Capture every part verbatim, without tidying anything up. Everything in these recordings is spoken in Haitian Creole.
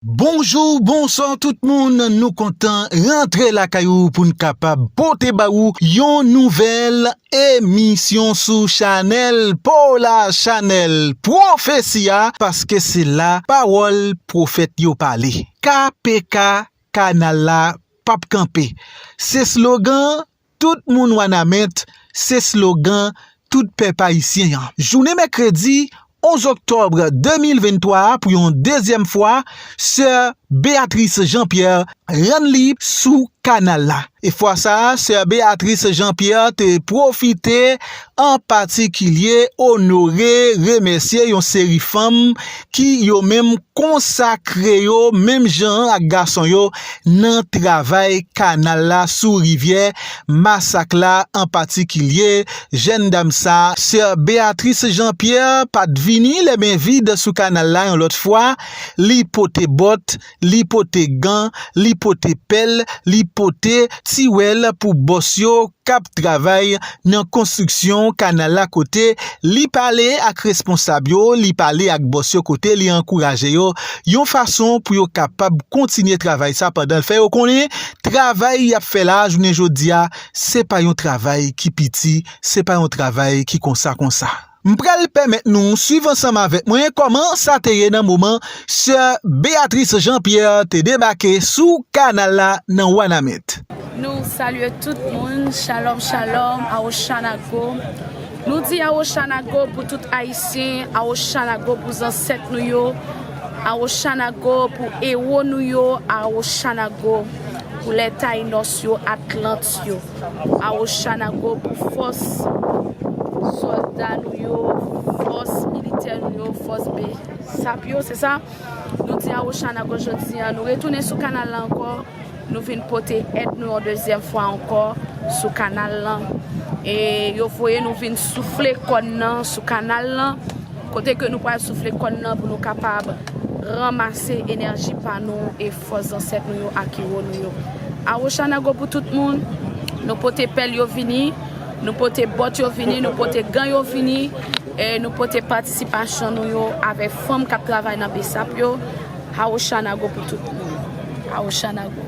Bonjou, bonswa tout moun. Nou kontan rantre lakay ou pou n kapab pote ba ou yon nouvèl emisyon sou chanèl pa w la, chanèl Pwofesi a, paske se la pawòl pwofèt yo pale. K P K, kanal la p ap kanpe. Se slogan tout moun Wanament, se slogan tout pèp ayisyen an. Jounen mèkredi onz oktòb de mil venntwa a, pou yon dezyèm fwa, sè Béatrice Jean Pierre rann li sou kanal la. E fwa sa a, sè Béatrice Jean Pierre te pwofite an patikilye onore, remèsye yon seri fanm ki yo menm konsakre yo menm jan ak gason yo nan travay kanal la sou rivyè Masak la an patikilye. Jèn dam sa, sè Béatrice Jean Pierre, pa t vini lè men vid sou kanal la yon lòt fwa. Li pote bòt, li pote gan, li pote pèl, li pote tiwèl pou bòs yo k ap travay nan konstriksyon kanal la, kote li pale ak responsab yo, li pale ak bòs yo, kote li ankouraje yo yon fason pou yo kapab kontinye travay sa, pandan l fè yo konnen travay y ap fè la a jounen jodi a, se pa yon travay ki piti, se pa yon travay ki konsa konsa. M pral pèmèt nou swiv ansanm avèk mwen kòman sa te ye nan moman sè Béatrice Jean Pierre te debake sou kanal la nan Wanament. Nou salye tout moun, shalom, shalom, Awochanago. Nou di Awochanago pou tout Ayisyen, Awochanago pou zansèt nou yo, Awochanago pou ewo nou yo, Awochanago pou lè Tayinòs yo, Atlant yo. Awochanago pou fòs sòlda nou yo, fòs militè nou yo, fòs Besap yo, se sa? Nou di Awochanago jodi a, nou retounen sou kanal la ankò, nou vin pote èd nou yon dezyèm fwa ankò sou kanal lan. E yo voye nou vin soufle kòn nan sou kanal lan, kote ke nou pral soufle kòn nan pou nou kapab ranmase enèji pa nou e fòs zansèt nou yo ak ewo nou yo. Awochanago pou tout moun, nou pote pèl yo vini, nou pote bòt yo vini, nou pote gan yo vini, e nou pote patisipasyon nou yo avèk fanm k ap travay nan Besap yo. Awochanago pou tout moun. Awochanago.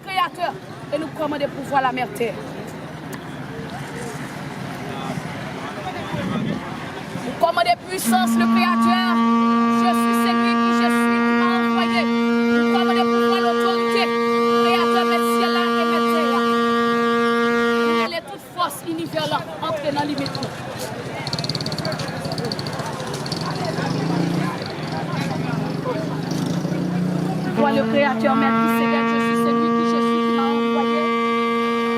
Créateur, et nous commande pouvoir la mère terre. Nous commande puissance, le Créateur. Je suis celui qui je suis, qui m'a envoyé. Nous commande pouvoir, l'autorité. Créateur, mèt syèl la e mèt tè a. Rele tout fòs inivè la antre nan limit nou. Pouvoir le Créateur, Melkisedèk, je suis celui qui je suis, qui m'a envoyé.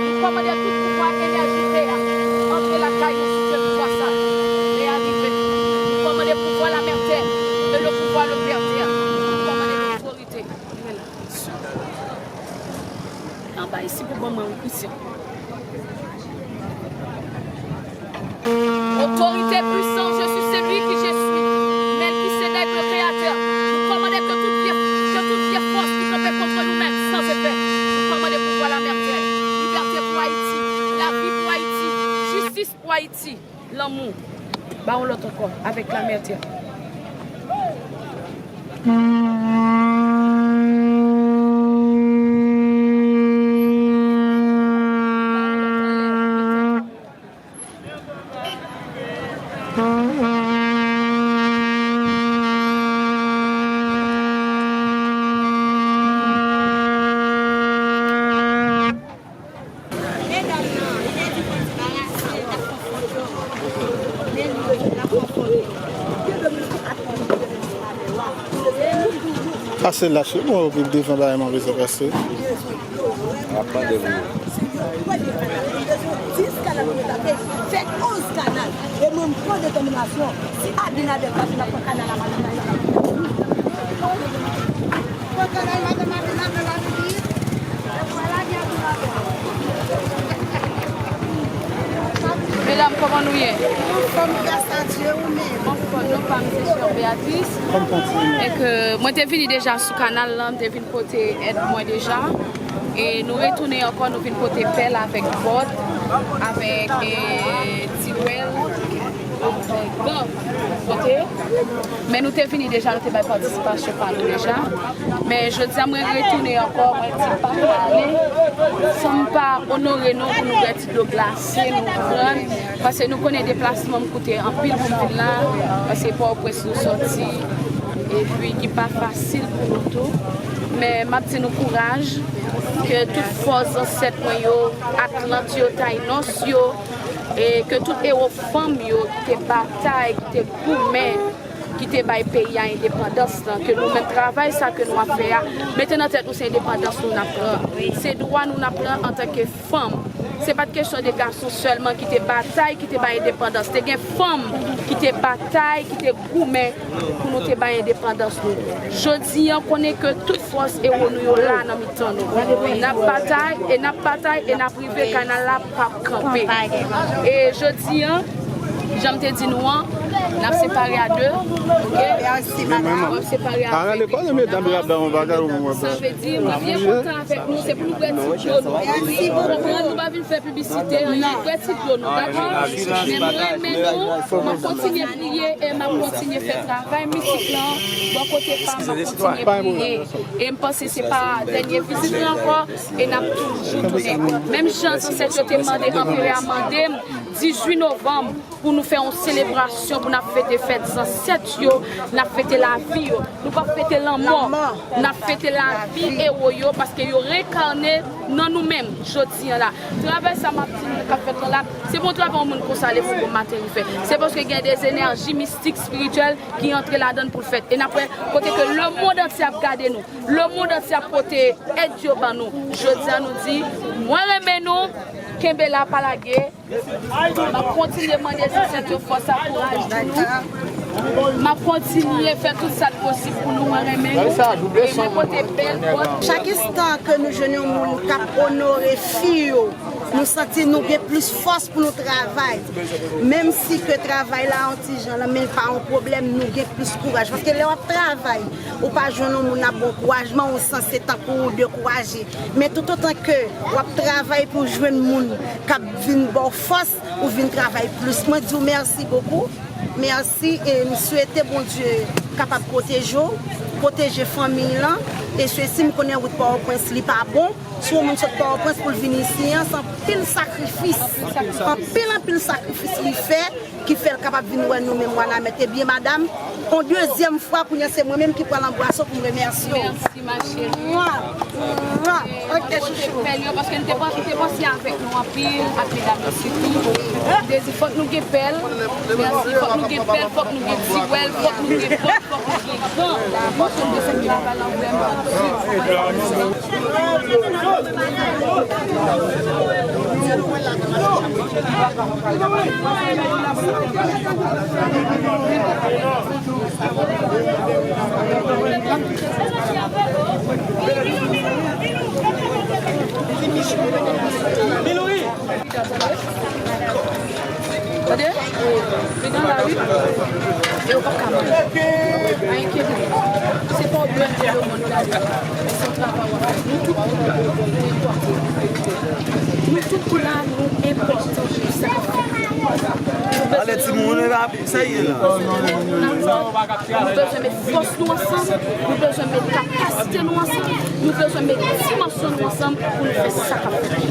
Nou kòmande tout pouvwa enèji tè a antre lakay nou sou fè pouvwa sa. Lè a rive. Nou kòmande pouvwa la mèt tè e le pouvwa le pè tè. Nou kòmande lotorite. Anba isi pou ban mwen wi, Christian. Autorité puissante, je suis celui qui je suis. Melkisedèk, le Créateur. Nou kòmande ke tout vye, ke tout vye fòs ki kanpe kont nou menm, san efè. Nou kòmande pouvwa la mèt tè. Libète pou Ayiti. Lavi pou Ayiti. Jistis pou Ayiti. Lanmou. Ba yon lòt ankò avèk la mèt tè. Pase lach wi, bon, pi devan bagay mwen bezwen pase. Ap mande pou yo. Dis kanal pou yo tape, fè onz kanal. E mwen, m pran detèminasyon. Si Abinader pase, n ap pran kanal la, madanm la. Pran kanal, madanm Abinader la vini. Medam, kòman nou ye? Anfòm, gras a Dye, ou menm? Pam se Sè Beatrice. E ke mwen te vini deja sou kanal la, m te vin pote èd mwen deja. E nou retounen ankò, nou vin pote pèl avèk bòt, avèk, e, ti pwèl, avèk gan. Oke? Men nou te vini deja, nou te bay patisipasyon pa nou deja. Men jodi a, mwen retounen ankò, mwen di m pa ka ale san m pa onore nou pou nou bwè ti dlo glase nou pran. Paske nou konnen deplasman m koute anpil pou m vin la, paske Pòtoprens nou sòti, epi ki pa fasil pou nou tou. Men m ap di nou kouraj, ke tout fòs zansèt mwen yo, Atlant yo, Taynos yo, e ke tout ewo fanm yo ki te batay, ki te goumen, ki te bay peyi a endepandans lan, ke nou menm travay sa ke nou ap fè a, mete nan tèt nou se endepandans nou n ap pran. Se dwa nou n ap pran antanke fanm. Se pa t kesyon de gason sèlman ki te batay, ki te bay endepandans. Te gen fanm ki te batay, ki te goumen pou nou te bay endepandans nou. Jodi a, konnen ke tout fòs ewo nou yo la nan mitan nou. N ap batay, e n ap batay, e n ap rive, kanal la p ap kanpe. E jodi a, jan m te di nou an, n ap separe a de, oke? N ap separe a de. Sa vle di, nou byen kontan avèk nou, se pou nou bwè ti dlo nou. Ou konprann, nou pa vin fè piblisite, anyen, bwè ti dlo nou, dakò? Men mwen renmen nou, m ap kontinye priye e m ap kontinye fè travay mizik lan, bò kote pa m, m ap kontinye priye. E m panse se pa dènye vizit lan ankò, e n ap toujou tounen. Menm jan zansèt yo te mande, anperè a mande m, dizuit novanm, pou nou fè yon selebrasyon, pou n ap fete fèt zansèt yo, n ap fete lavi yo. Nou p ap fete lanmò, n ap fete lavi ewo yo, paske yo renkane nan nou menm, jodi a la. Travay sa m ap di nou k ap fèt lan la, se pa yon travay yon moun konsa leve bonmaten li fè. Se paske gen de enèji mistik, espirityèl ki antre ladan l pou l fèt. E n ap wè kote ke lemonn antye ap gade nou, lemonn antye ap pote èd yo ban nou. Jodi a nou di, mwen renmen nou, kenbe la, pa lage. M ap kontinye mande zansèt yo fòs ak kouraj pou nou. M ap kontinye fè tout sa k posib pou nou, mwen renmen nou. E mwen pote bèl bòt. Chak instan ke nou jwenn yon moun k ap onore fi yo, nou santi nou gen plis fòs pou nou travay. Menm si ke travay la yon ti jan lan, men l pa yon pwoblèm, nou gen plis kouraj. Paske lè w ap travay, ou pa jwenn yon moun ap ba w ankourajman, ou sanse tankou ou dekouraje. Men toutotan ke w ap travay pou w jwenn moun k ap vin ba w fòs, ou vin travay plis. Mwen di w mèsi bokou. Mèsi e m swete Bondye kapab pwoteje w, pwoteje fanmiy lan. E sesi m konnen wout Pòtoprens li pa bon. Si yon moun sot Pòtoprens pou l vin isi an, se anpil sakrifis. Anpil, anpil sakrifis li fè, ki fè l kapab vin wè nou menm Wanament. Ebyen, madanm, yon dezyèm fwa, kounye a se mwen menm ki pral anbrase w pou m remèsye w. Mwa. Mwa. Ok, chouchou. Pèl yo, paske n te pan-, te panse avèk nou anpil, ak medam yo sitou. Te di, fòk nou gen pèl. Mèsi, fòk nou gen pèl, fòk nou gen tiwèl, fòk nou gen bòt, fòk nou gen gan. Mwen konn de fèt travay la vrèman di. Tande? Pridan la wi. E yo p ap ka manje. Anyen ki vle. Se pa w dwe di lemonn gade. Men se yon travay w ap fè. Nou tout, nou enpòtan. Nou tout la, nou enpòtan pou sa k ap fèt. Ale timoun, e pa serye la. Nou bezwen met fòs nou ansanm, nou bezwen met kapasite nou ansanm, nou bezwen met dimansyon nou ansanm pou nou fè sa k ap fèt.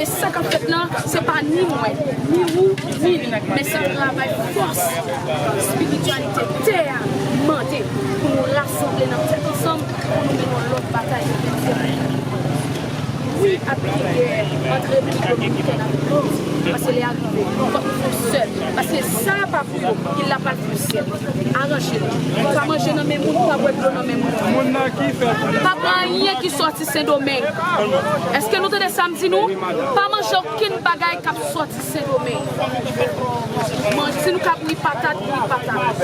E sa k ap fèt la, se pa ni mwen, ni ou, ni li, men se travay fòs espirityalite tè a mande pou nou rasanble nan tèt ansanm, pou nou mennen yon lòt batay pou nou fè. Wi, ap gen gè ant Repiblik Dominikèn avèk Ayiti, paske lè a rive, fòk nou fè yon sèl, paske sa a pa pou yo, ki l ap al pou syèl. Aranje nou. Pa manje nan men moun, pa bwè dlo nan men moun. Moun nan ki fè pou li. Pa pran anyen ki sòti Sendomeng. Èske nou tande sa m di nou? Pa manje okenn bagay k ap sòti Sendomeng. Manje, si nou ka bouyi patat, bouyi patat.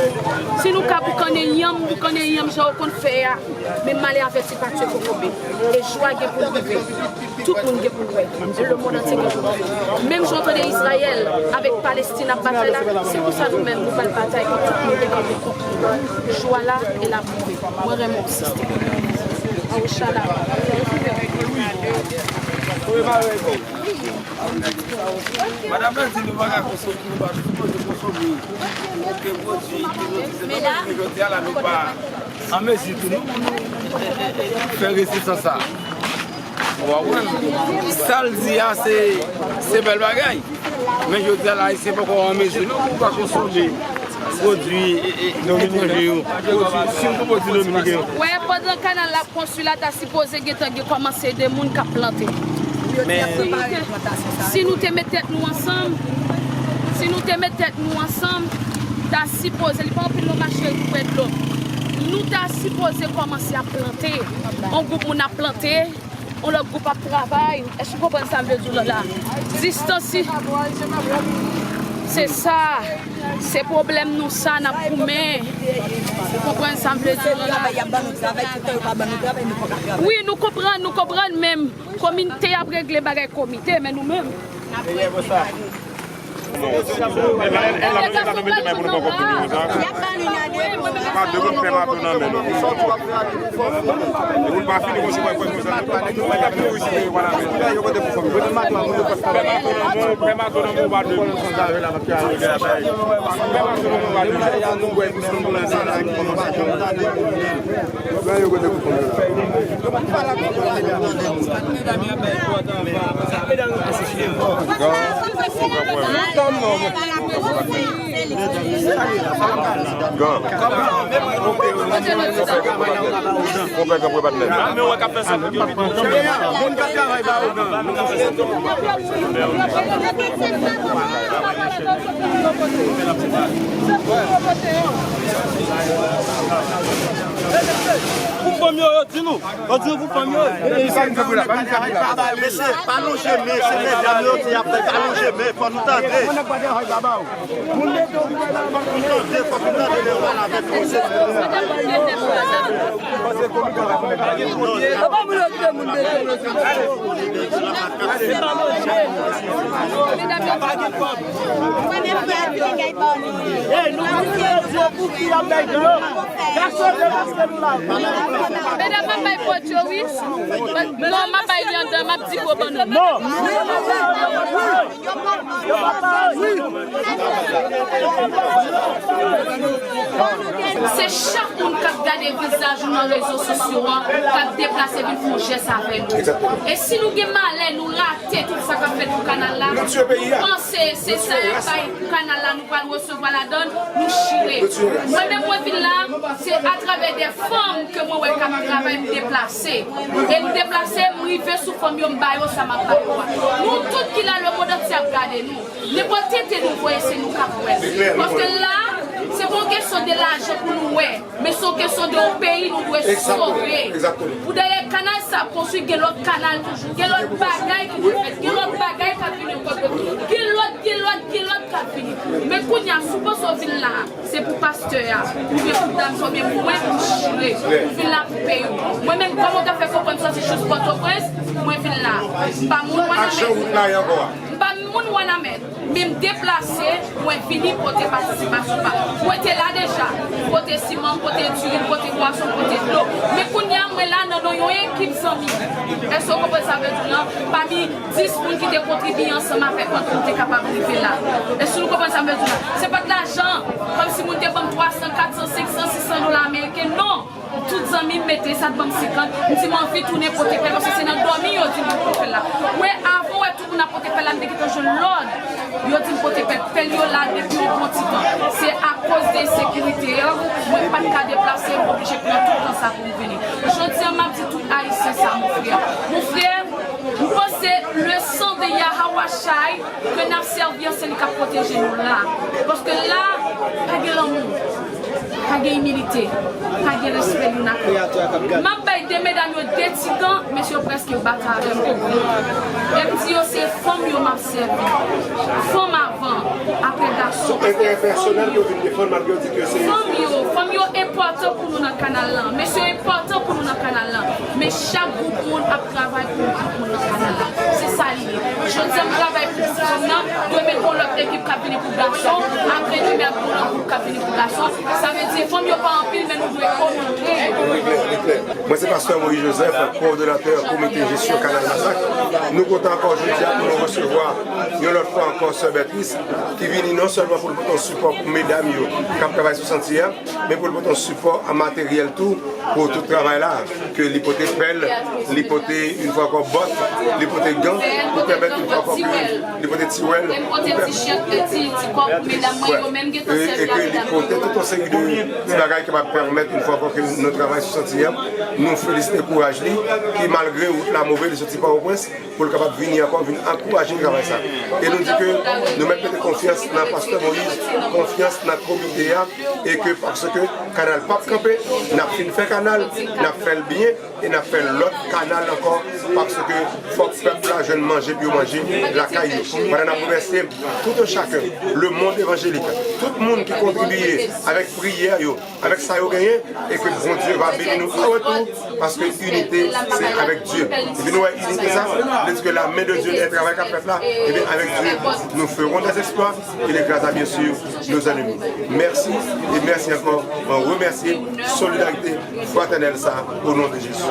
Si nou ka boukannen yanm, boukannen yanm jan yo konn fè a, men malè avèti pa tchwe kokobe. E jou a gen pou l rive. Tout moun gen pou l wè. Le monde entier gen pou l wè. Menm jan w tande Izrayèl avèk Palestin ap batay la, se konsa nou menm nou pral batay pou tout moun te kanpe kont nou. Jou a la e l ap rive. Mwen renmen w, sistè. Awo shalom. Madanm nan di nou pa ka konsome, nou pa sipoze konsome okenn pwodui ke nou itilize. Menm si jodi a la nou pa an mezi tou nou pou nou fè rezistans sa. Ou konprann? Sa l di a se, se bèl bagay. Men jodi a la Ayisyen poko an mezi non pou pa konsome pwodui e, e, etranje yo. Pwodui, sitou pwodui dominiken yo. Wè, pandan kanal la konstwi la ta sipoze gentan gen kòmanse de moun k ap plante. Men si nou te, si nou te met tèt nou ansanm, si nou te met tèt nou ansanm, ta sipoze, li pa anpil non mache pou pran dlo. Nou ta sipoze kòmanse ap plante. On gwoup moun ap plante, on lòt gwoup ap travay. Èske w konprann sa m vle di w la? Distans, se sa. Se pwoblèm nou sa, n ap goumen. Ou konprann sa m vle di w la? Wi, nou konprann, nou konprann, men komite ap regle bagay komite, men nou menm. Pou fanm yo, yo di nou. Yo di nou pou fanm yo. Mesye, pa lonje men, se medam yo di y ap fè, pa lonje men, fò nou tande. Fò nou tande, fò nou tande lè yo pale avèk nou, se Medam, m ap bay pòt yo, wi. Non, m ap bay li anndan, m ap di gwo ban nou. Non. Se chak moun k ap gade vizaj nou nan rezo sosyo a, k ap deplase vin fè yon jès avè nou. E si nou gen malè, nou rate tout sa k ap fèt pou kanal la, nou panse se sa y ap bay pou kanal la, nou pral resevwa ladann, nou chire. Mwen menm mwen vin la, se atravè de fanm ke mwen wè k ap travay, m deplase. E m deplase, m rive sou fanm yo, m ba yo sa m ap ba yo a. Nou tout ki la, lemonn antye ap gade nou. Nenpòt tenten nou voye, se nou k ap wè l. Paske la, se pa yon kesyon de lajan pou nou wè, men se yon kesyon de yon peyi nou dwe sove. Pou dèyè kanal sa ap konstwi, gen lòt kanal toujou, gen lòt bagay ki dwe fèt, gen lòt bagay k ap vini ankò dwe, gen lòt, gen lòt, gen lòt k ap vini. Men kounye a, si w panse w vin la, se pou pastè a, oubyen pou dam sa, oubyen pou mwen, pou m chire, pou vin la pou peyi w. Mwen menm, kòman w ta fè konprann sòti jis Pòtoprens, mwen vin la. M pa moun Wanament. M pa moun Wanament. Men m deplase, mwen vini pote patisipasyon pa m. Mwen te la deja. M pote siman, m pote diri, m pote pwason, m pote dlo. Men kounye a, mwen la nan non yon ekip zanmi. Èske w konprann sa m vle di w lan? Pami dis moun ki te kontribye ansanm avèk mwen pou m te kapab rive la. Èske nou konprann sa m vle di w lan? Se pa t lajan, kòmsi moun te ban m twa san, kat san, senk san, sis san dola ameriken, non! Tout zanmi m mete sa t ban m senkant, m di m anvi tounen pote pèl, paske se nan dòmi yo di m pou m pote pèl la. Wè, avan w wè tout moun ap pote pèl la, m te gentan jwenn lòd. Yo di m pote pèl, pèl yo la depi yon bon ti tan. Se akoz de ensekirite an, mwen pa t ka deplase, m oblije pran tout tan sa pou m vini. Jodi a, m ap di tout Ayisyen sa, mon frè. Mon frè, m panse le sang de Yahawashai ke n ap sèvi an, se li k ap pwoteje nou la. Paske la, pa gen lanmou, pa gen imilite, pa gen respè youn ak lòt. M ap bay de medam yo de ti gan, mesye yo prèske bat avè m. E m di yo se fanm yo m ap sèvi. Fanm avan, apre gason. Paske fanm yo, fanm yo, Enpòtan pou nou nan kanal lan. Mesye, enpòtan pou nou nan kanal lan. Men chak gwoup moun ap travay pou yon gwoup moun nan kanal lan. Se sa li ye. Jodi a, m travay pou fanm nan, demen gon lòt ekip k ap vini pou gason, apre demen ap gon lòt gwoup k ap vini pou gason. Sa vle di fanm yo pa anpil, men nou dwe onore yo. Li klè, li klè. Mwen se pastè Moïse Joseph, kowòdonatè komite jesyon Kanal Masak. Nou kontan ankò jodi a pou nou resevwa yon lòt fwa ankò sè Bètris, ki vini non sèlman pou l pote yon sipò pou medam yo k ap travay sou chantye a, men pou l pote yon sipò an materyèl tou pou tout travay la, ke li pote pèl, li pote yon fwa ankò bòt, li pote gan, pou pèmèt yon fwa ankò pou li pote tiwèl, pou pèmèt e, e ke li pote tout yon seri de ti bagay ki va pèmèt yon fwa ankò ke nou travay sou chantye a. Nou felisite kouraj li, ki malgre wout la move, li soti Pòtoprens, pou l kapab vini ankò, vin ankouraje travay sa. E nou di ke nou mèt mete konfyans nan pastè Moïse, konfyans nan komite a, e ke paske kanal p ap kanpe, n ap fin fè kanal, n ap fè l byen, e n ap fè lòt kanal ankò, paske fòk pèp la jwenn manje pou yo manje lakay yo. Pandan n ap remèsye tout un chacun, le monde évangélique, tout moun ki kontribiye avèk priyè yo, avèk sa yo genyen, e ke Bondye va beni nou an retou, paske inite, se avèk Dye. Epi nou wè inite sa, vle di ke la men de Dye, lè travay k ap fèt la, ebyen, avèk Dye, nous ferons des exploits, et l'écrasa, bien sûr, nos ennemis. Merci, et merci encore. Mwen remèsye solidarite fratènèl sa, o non de Jezi.